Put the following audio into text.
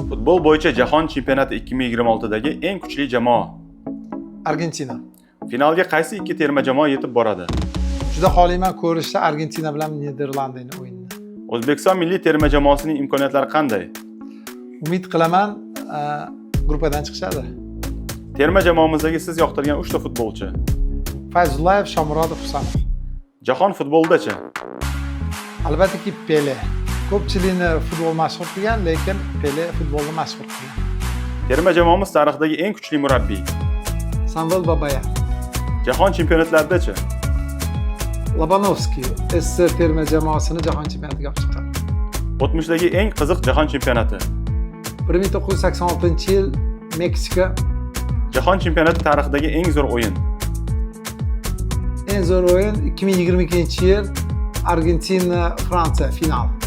Futbol bo'yicha Jahon chempionati 2026dagi eng kuchli jamoa? Argentina. Finalga qaysi ikki terma jamoa yetib boradi? Juda xohlayman ko'rishni Argentina bilan Niderlandiyani o'yinini. O'zbekiston milliy terma jamoasining imkoniyatlari qanday? Umid qilaman, gruppadan chiqishadi. Terma jamoamizdagi siz yoqtirgan 3 ta futbolchi? Fayzullayev, Shomurodov, Husanov. Jahon futbolidachi? Albattaki, Pele. Ko'pchilikni futbol mashhur qilgan, lekin Pele futbolni mashhur qilgan. Terma jamoamiz tarixidagi eng kuchli murabbiy? Samvel Babayan. Jahon chempionatlaridachi? Lobanovskiy, SSSR terma jamoasini jahon chempionatiga olib chiqqan. O'tmishdagi eng qiziq jahon chempionati? 1986 yil Meksika. Jahon chempionati tarixidagi eng zo'r o'yin? Eng zo'r o'yin 2022 yil Argentina Fransiya final.